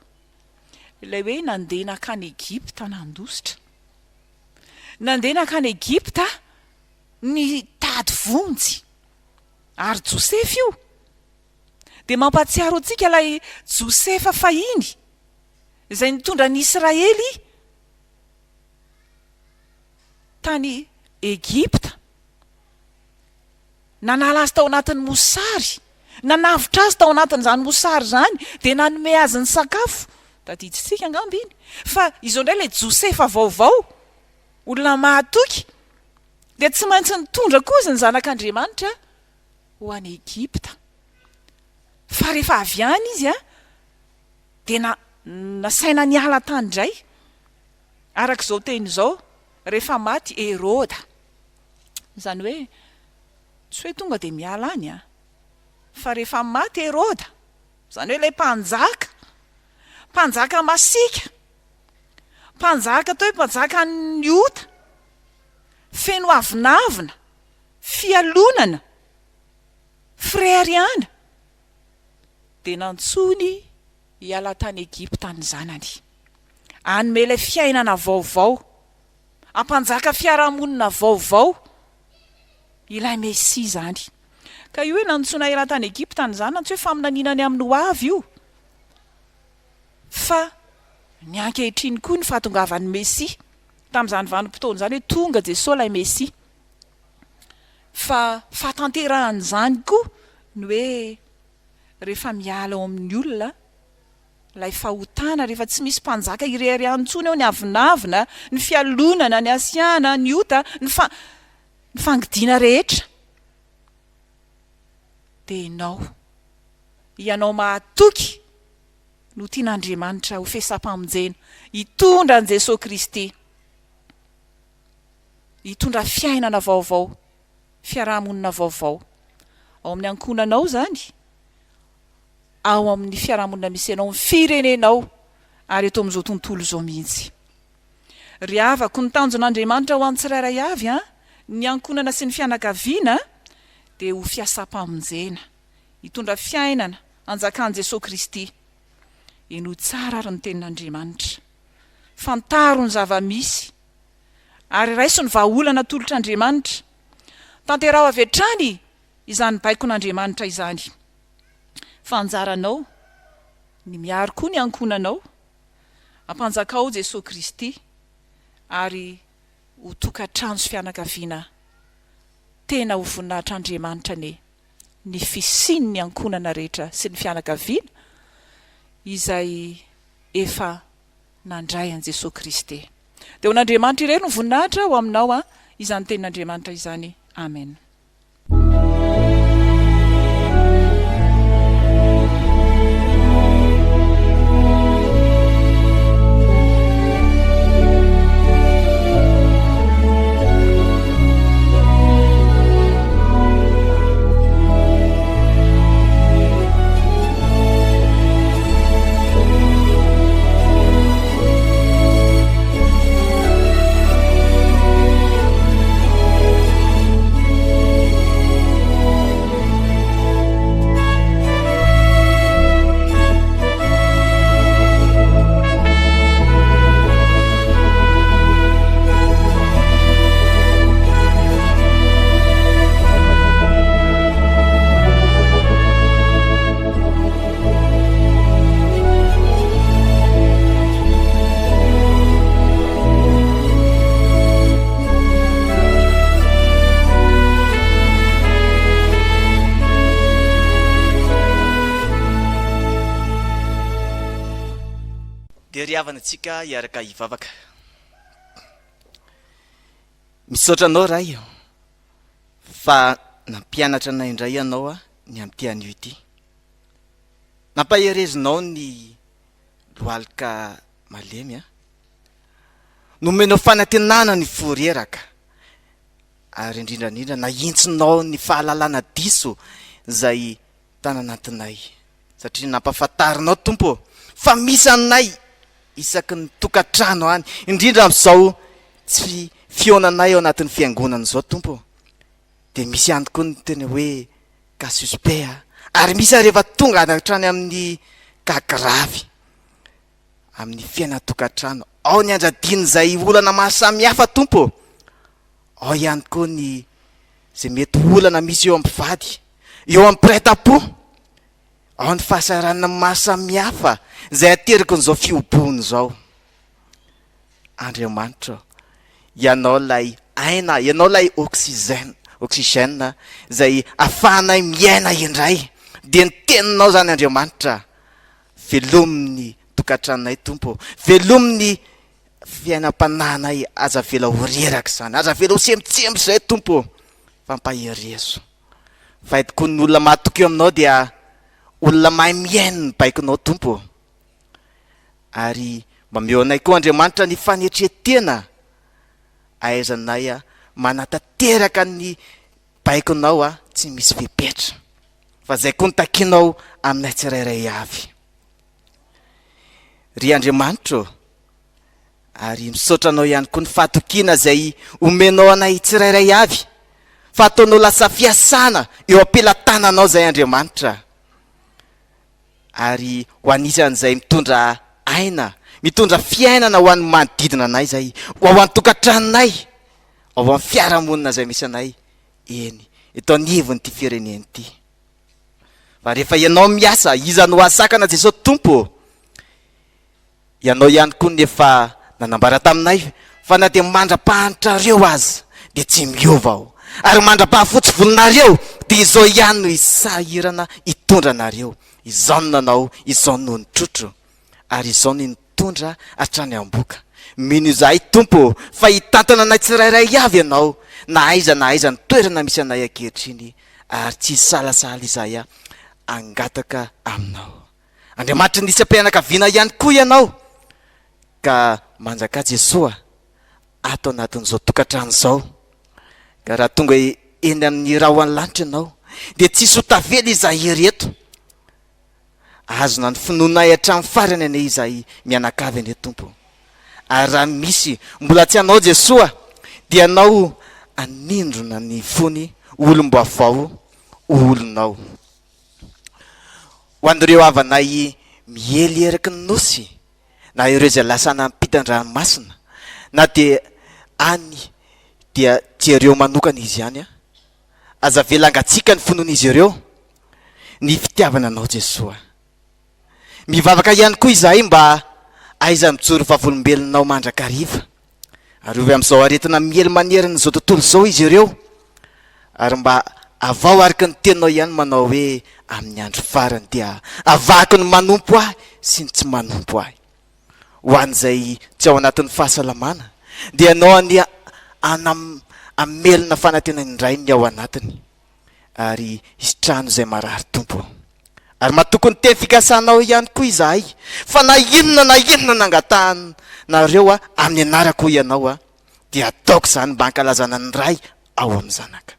ilay hoe nandeha nankany Egypta nandositra. Nandeha nankany Egypta nitady vonjy. Ary Josefa io dia mampahatsiaro antsika ilay Josefa fahiny izay nitondra ny Israely tany Egypta. Nanala azy tao anatin'ny mosary, nanavotra azy tao anatin'izany mosary izany, dia nanome azy ny sakafo. Tadidintsika angamba iny. Fa izao indray ilay Josefa vaovao, olona mahatoky, dia tsy maintsy nitondra koa izy ny Zanak'Andriamanitra ho any Egypta. Fa rehefa avy any izy, dia nasaina niala tany indray, araka izao teny izao, rehefa maty Heroda. Izany hoe, tsy hoe tonga dia miala any an! Fa rehefa maty Heroda, izany hoe ilay mpanjaka, mpanjaka masiaka, mpanjaka atao hoe mpanjakan'ny ota, feno avonavona, fialonana, fireharehana, dia nantsoiny hiala tany Egypta ny zanany, hanome ilay fiainana vaovao. Hampanjaka fiarahamonina vaovao ilay Mesia izany. Ka io hoe nantsoina hiala tany Egypta ny zanany, tsy hoe faminaniana ny amin'ny ho avy io, fa ny ankehitriny koa ny fahatongavan'ny Mesia. Tamin'izany vanim-potoana izany hoe tonga Jesoa ilay Mesia. Fa fahatanterahan'izany koa ny hoe rehefa miala ao amin'ny olona, Ilay fahotana, rehefa tsy misy mpanjaka ireharehany intsony eo ny avonavona, ny fialonana, ny hasiahana, ny ota, ny fa, ny fangidiana rehetra. Dia ianao, ianao mahatoky no tian'Andriamanitra ho fesam-pamonjena, hitondra an'i Jesoa Kristy, hitondra fiainana vaovao, fiaraha-monina vaovao. Ao amin'ny ankohonanao izany, ao amin'ny fiarahamonina misy anao, ny firenenao ary eto amin'izao tontolo izao mihitsy. Ry havako, ny tanjon'Andriamanitra ho an'ny tsirairay avy, ny ankohonana sy ny fianakaviana dia ho fiasam-pamonjena, hitondra fiainana hanjakan'i Jesoa Kristy. Henoy tsara ary ny tenin'Andriamanitra. Fantaro ny zava-misy ary raiso ny vahaolana atolotr'Andriamanitra. Tanteraho avy hatrany izany baikon'Andriamanitra izany. Fa anjaranao ny miaro koa ny ankohonanao, ampanjakao Jesoa Kristy ary ho tokantrano sy fianakaviana tena ho voninahitr'Andriamanitra anie ny fisian'ny ankohonana rehetra sy ny fianakaviana izay efa nandray an'i Jesoa Kristy. Dia ho an'Andriamanitra irery ny voninahitra ho aminao izany tenin'Andriamanitra izany. Amen. Dia ry havana antsika hiaraka hivavaka. Misaotra anao Ray fa nampianatra anay indray ianao ny amin'ity anio ity. Nampaherezinao ny lohalika malemy a. Nomenao fanantenana ny fo reraka ary indrindra indrindra nahintsinao ny fahalalana diso izay tany anatinay satria nampafantarinao Tompo ô fa misy anay isaky ny tokantrano any indrindra amin'izao tsy fihaonanay ao anatin'ny fiangonana izao Tompo ô dia misy ihany koa ny tena hoe cas suspect a ary misy ary efa tonga hatrany amin'ny cas grave amin'ny fiainan-tokantrano ao ny anjadian'izay olana maro samihafa Tompo ô ao ihany koa ny izay mety olana misy eo amin'ny mpivady, eo amin'ny mpiray tampo, ao ny fahasahiranana maro samihafa izay aterakin'izao fihobohana izao. Andriamanitra ô, Ianao ilay aina, Ianao ilay oxygène, oxygène izay ahafahanay miaina indray. Dia ny teninao izany Andriamanitra, velomy ny tokantranonay Tompo ô, velomy ny fiainam-panahinay aza avela ho reraka izany, aza avela ho semotsembo izay Tompo ô, fa ampaherezo. Fa hay tokoa ny olona mahatoky eo aminao dia olona mahay mihaino ny baikonao Tompo ô. Ary mba omeo anay koa Andriamanitra ny fanetren-tena ahaizanay manatanteraka ny baikonao tsy misy fepetra. Fa izay koa no takinao aminay tsirairay avy. Ry Andriamanitra ô, ary misaotra Anao ihany koa ny fahatokiana izay omenao anay tsirairay avy, fa ataonao lasa fiasana eo am-pelatananao izay Andriamanitra, ary ho anisan'izay mitondra aina, mitondra fiainana ho an'ny manodidina anay izay, ho ao an-tokantranonay, ao amin'ny fiarahamonina izay misy anay, eny, eto anivon'ity firenena ity. Fa rehefa ianao miasa, iza no hahasakana Jesosy Tompo ô? Ianao ihany koa no efa nanambara taminay fa na dia mandra-pahantrareo aza dia tsy miova aho, ary mandra-pahafotsy volonareo dia izao ihany no hisahirana hitondra anareo. Izao no nanao, izao no nitrotro, ary izao no nitondra hatrany amboka. Mino izahay Tompo ô fa hitantana anay tsirairay avy Ianao na aiza na aiza ny toerana misy anay ankehitriny ary tsy hisalasala izahay hangataka Aminao. Andriamanitry ny isam-pianakaviana ihany koa Ianao ka manjakà Jesoa ato anatin'izao tokantrano izao ka raha tonga eny amin'ny rahon'ny lanitra Ianao dia tsy hisy ho tavela izahay ireto. Ahazona ny finoanay hatramin'ny farany anie izahay mianakavy anie Tompo. Ary raha misy mbola tsy anao Jesoa dia anao hanindrona ny fony ho olom-baovao ho olonao. Ho an'ireo havanay miely eraky ny nosy na ireo izay lasa any ampitan-dranomasina na dia any dia jereo manokana izy ihany an. Aza avela hangatsiaka ny finoan'izy ireo ny fitiavana anao Jesoa. Mivavaka ihany koa izahay mba aiza mijoro vavolombelonao mandrakariva. Arovy amin'izao aretina miely manerana izao tontolo izao izy ireo ary mba avao araka ny teninao ihany manao hoe amin'ny andro farany dia avahako ny manompo ahy sy ny tsy manompo ahy. Ho an'izay tsy ao anatin'ny fahasalamana dia ianao anie anam hamelona fanantenana indray ny ao anatiny ary hisitrano izay marary Tompo ô. Ary matoky ny teny fikasanao ihany koa izahay fa na inona na inona nangatahanareo aho amin'ny anarako hoy ianao aho dia ataoko izany mba hankalazana ny Ray ao amin'ny Zanaka.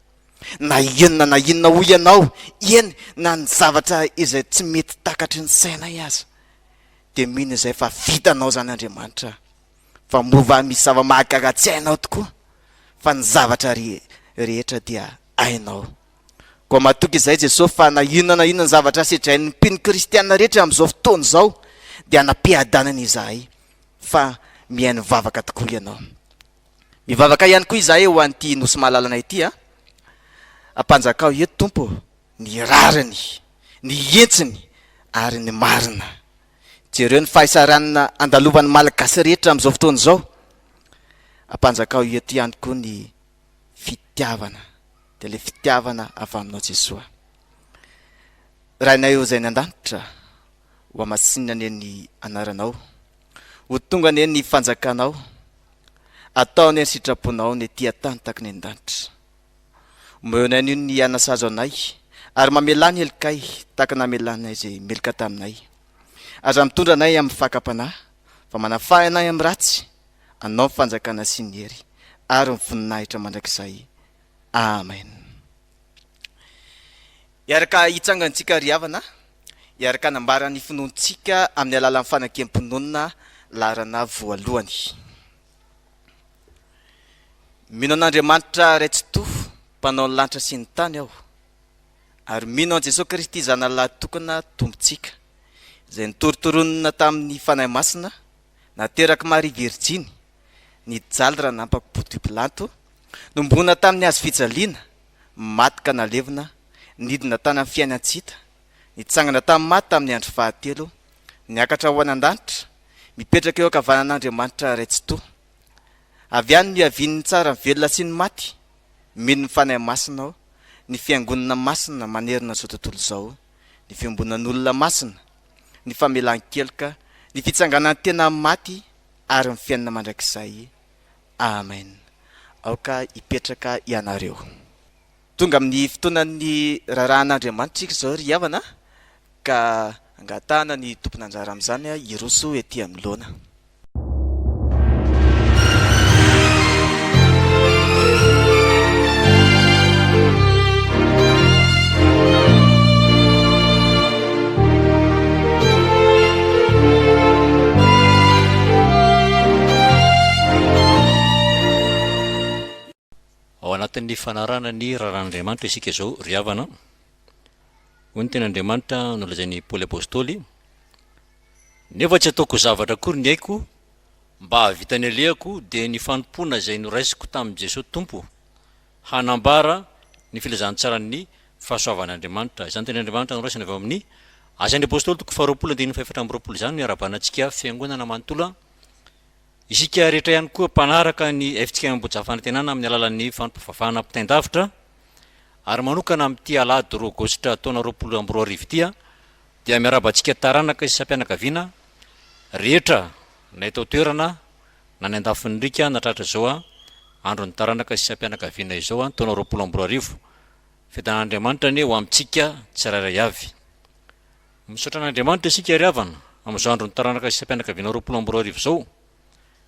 Na inona na inona hoy ianao, eny na ny zavatra izay tsy mety takatry ny sainay aza dia mino izay fa vitanao izany Andriamanitra fa moa va misy zava-mahagaga tsy hainao tokoa fa ny zavatra rehetra dia hainao. Koa matoky izahay Jesosy fa na inona na inona ny zavatra sedrain'ny mpino kristiana rehetra amin'izao fotoana izao dia hanam-piadanana izahay fa mihaino vavaka tokoa ianao. Mivavaka ihany koa izahay ho an'ity Nosy Malalana ity a. Ampanjakao eto Tompo ô ny rariny, ny hentsiny ary ny marina. Jereo ny fahasahiranana andalovan'ny Malagasy rehetra amin'izao fotoana izao. Ampanjakao eto ihany koa ny fitiavana, dia ilay fitiavana avy aminao Jesoa. Rainay ô izay any an-danitra, ho hamasinina anie ny anaranao. Ho tonga anie ny fanjakanao, atao anie ny sitraponao ny ety an-tany tahaka ny any an-danitra. Omeo anay anio ny hanasazo anay, ary mamelà ny helokay tahaka ny namelanay izay meloka taminay. Aza mitondra anay amin'ny fakam-panahy, fa manafahy anay amin'ny ratsy, Anao ny fanjakana sy ny hery ary ny voninahitra mandrakizay. Amen. Hiaraka hitsangantsika ry havana, hiaraka hanambara ny finoantsika amin'ny alalan'ny fanakem-pinoana laharana voalohany. Mino an'Andriamanitra Ray Tsitoha, Mpanao ny lanitra sy ny tany aho, ary mino an'i Jesoa Kristy Zanany Lahitokana Tompontsika, izay notorontoronina tamin'ny Fanahy Masina, Naterak'i Maria Virjiny, nijaly raha nampako Pontio Pilato, nomboana tamin'ny hazo fijaliana, maty ka nalevina, nidina tany amin'ny fiainan-tsy hita, nitsangana tamin'ny maty tamin'ny andro fahatelo, niakatra ho any an-danitra, mipetraka eo ankavanan'Andriamanitra Ray Tsitoha. Avy any no hiavian'ny tsara ny velona sy ny maty, mino ny Fanahy Masina aho, ny Fiangonana masina manerana izao tontolo izao, ny fiombonan'olona masina, ny famelan-keloka, ny fitsanganan'ny tena amin'ny maty ary ny fiainana mandrakizay. Amen. Aoka hipetraka ianareo. Tonga amin'ny fotoanan'ny raharahan'Andriamanitra isika izao ry havana ka angatahana ny tompon'anjara amin'izany hiroso ety anoloana. Ao anatin'ny fanarahana ny raharahan'Andriamanitra isika izao ry havana. Hoy ny tenin'Andriamanitra nolazain'i Paoly Apostoly, Nefa tsy ataoko zavatra akory ny aiko mba hahavita ny alehako dia ny fanompoana izay noraisiko tamin'i Jesoa Tompo hanambara ny filazantsaran'ny fahasoavan'Andriamanitra. Izany tenin'Andriamanitra noraisina avy ao amin'ny Asan'ny Apostoly toko faharoapolo andininy fahefatra amby 20 izany no iarahabana antsika Fiangonana manontolo. Isika rehetra ihany koa mpanaraka ny FJKM Ambohijafanantenana amin'ny alalan'ny fanompoam-pivavahana ampitain-davitra ary manokana amin'ity alahady roa aogositra taona 2020 ity dia miarahaba antsika taranaka isam-pianakaviana rehetra na eto an-toerana na any an-dafin'ny riaka nahatratra izao andron'ny taranaka isam-pianakaviana izao taona 2020. Fiadanan'Andriamanitra anie ho amintsika tsirairay avy. Misaotra an'Andriamanitra isika ry havana amin'izao andron'ny taranaka isam-pianakaviana 2020 izao,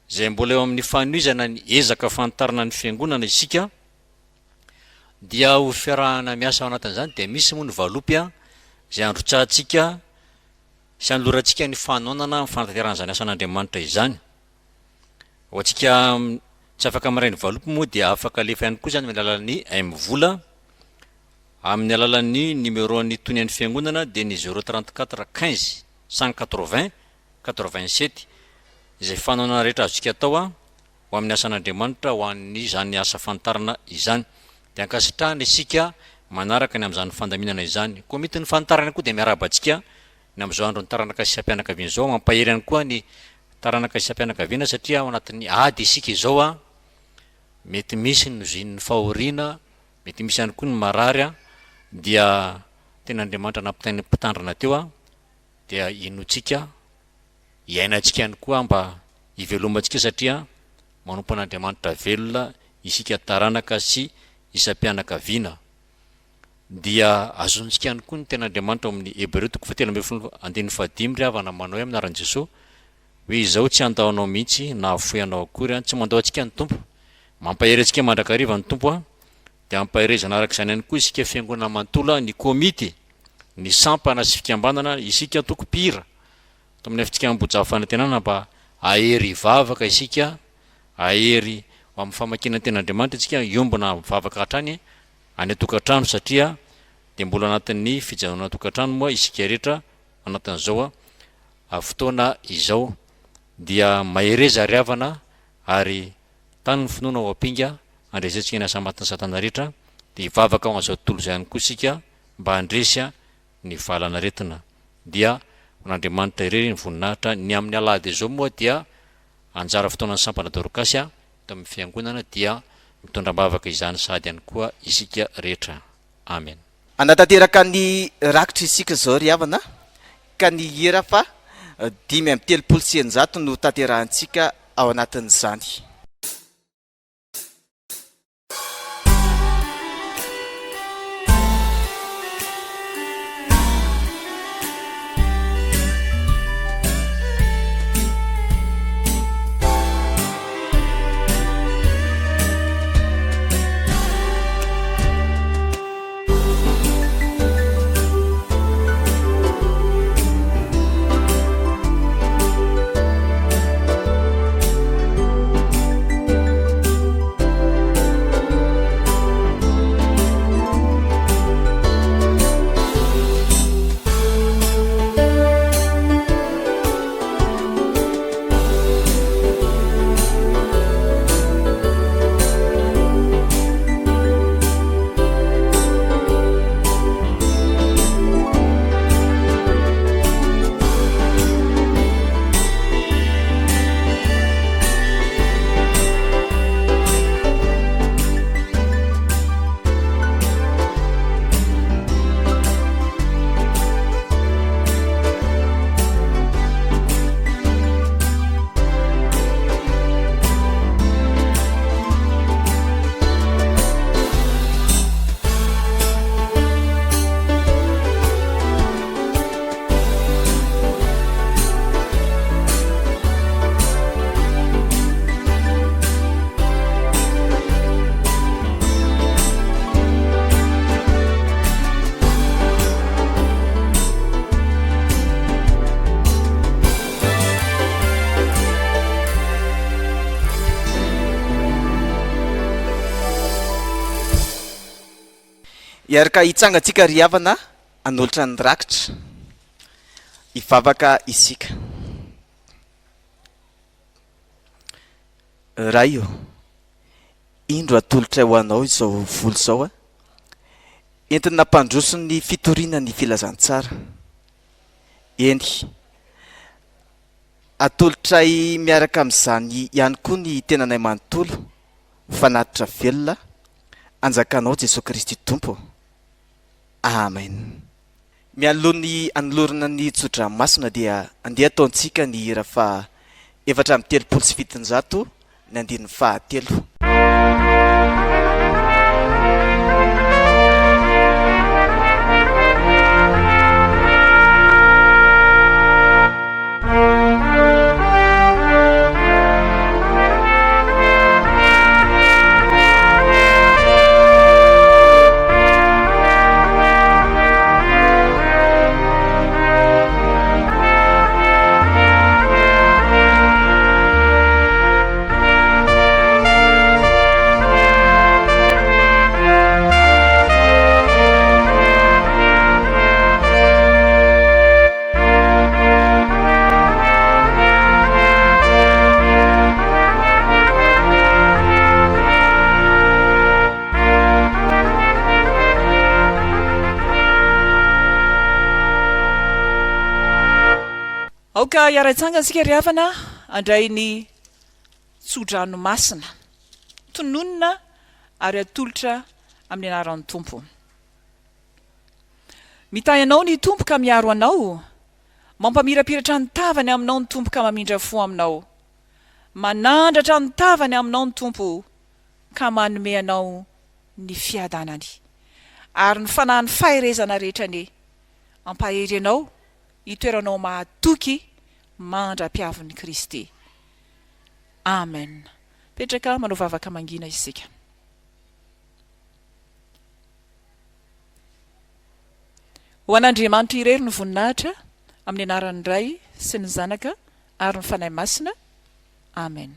izay mbola eo amin'ny fanohizana ny ezaka fanitarana ny fiangonana isika, dia ho fiarahana miasa ao anatin'izany dia misy moa ny valopy izay androtsahantsika sy anolorantsika ny fanohanana amin'ny fanatanterahana izany asan'Andriamanitra izany. Ho antsika tsy afaka miray ny valopy moa dia afaka alefa ihany koa izany amin'ny alalan'ny MVola amin'ny alalan'ny numéro an'ny tonian'ny fiangonana dia ny zéro 34 15 180 87 izay fanohanana rehetra azontsika atao ho amin'ny asan'Andriamanitra ho an'izany asa fanitarana izany. Dia ankasitrahana isika manaraka ny amin'izany fandaminana izany. Komitin'ny fanitarana koa dia miarahaba antsika ny amin'izao andron'ny taranaka isam-pianakaviana izao. Mampahery ihany koa ny taranaka isam-pianakaviana satria ao anatin'ny ady isika izao an, mety misy ny nozinin'ny fahoriana, mety misy ihany koa ny marary an, dia tena Andriamanitra nampitain'ny mpitandrina teo an, dia inoantsika Iainantsika ihany koa mba hivelomantsika satria manompo an'Andriamanitra velona isika taranaka sy isam-pianakaviana. Dia azontsika ihany koa ny tenin'Andriamanitra ao amin'ny Hebreo toko fahatelo ambin'ny folo andininy fahadimy ry havana manao hoe amin'ny anaran'i Jesoa hoe izaho tsy handao anao mihitsy na hahafoy anao akory an. Tsy mandao antsika ny Tompo. Mampahery antsika mandrakariva ny Tompo an. Dia ampaherezana araka izany ihany koa isika fiangonana manontolo, ny komity, ny sampana sy fikambanana, isika antoko mpihira. Ato amin'ny FJKM Ambohijaha Fanantenana mba hahery hivavaka isika, hahery ho amin'ny famakiana ny tenin'Andriamanitra isika, hiombona mivavaka hatrany any an-tokantrano satria dia mbola anatin'ny fijanonana an-tokantrano moa isika rehetra anatin'izao fotoana izao. Dia mahereza ry havana ary tano ny finoana ho ampinga handresentsika ny asa matin'i Satana rehetra, dia hivavaka ho an'izao tontolo izao ihany koa isika mba handresy ny valan'aretina dia ho an'Andriamanitra irery ny voninahitra, ny amin'ny alahady izao moa dia anjara fotoanan'ny sampana Dorkasy eto amin'ny fiangonana dia mitondra am-bavaka izany sahady ihany koa isika rehetra. Amen. Hanatanteraka ny rakitra isika izao ry havana ka ny hira fa. 635 no tanterahintsika ao anatin'izany. Hiaraka hitsangantsika ry havana hanolotra ny rakitra. Hivavaka isika. Ray ô, indro atolotray ho Anao izao vola izao, entina hampandroso ny fitoriana ny filazantsara. Eny, atolotray miaraka amin'izany ihany koa ny tenanay manontolo ho fanatitra velona hanjakanao Jesoa Kristy Tompo. Amen. Mialoha ny hanolorana ny tsodrano masina dia andeha ataontsika ny hira faha 734 ny andininy fahatelo. Aoka hiara-hitsangana isika ry havana handray ny tsodrano masina. Tononina ary atolotra amin'ny anaran'ny Tompo. Mitahy anao ny Tompo ka miaro anao, mampamirapiratra ny tavany aminao ny Tompo ka mamindra fo aminao. Manandratra ny tavany aminao ny Tompo ka manome anao ny fiadanany. Ary ny fanahin'ny faherezana rehetra anie hampahery anao hitoeranao mahatoky mandra-piavin'i Kristy. Amen. Mipetraka manao vavaka mangina isika. Ho an'Andriamanitra irery ny voninahitra, amin'ny anaran'ny Ray sy ny Zanaka ary ny Fanahy Masina. Amen.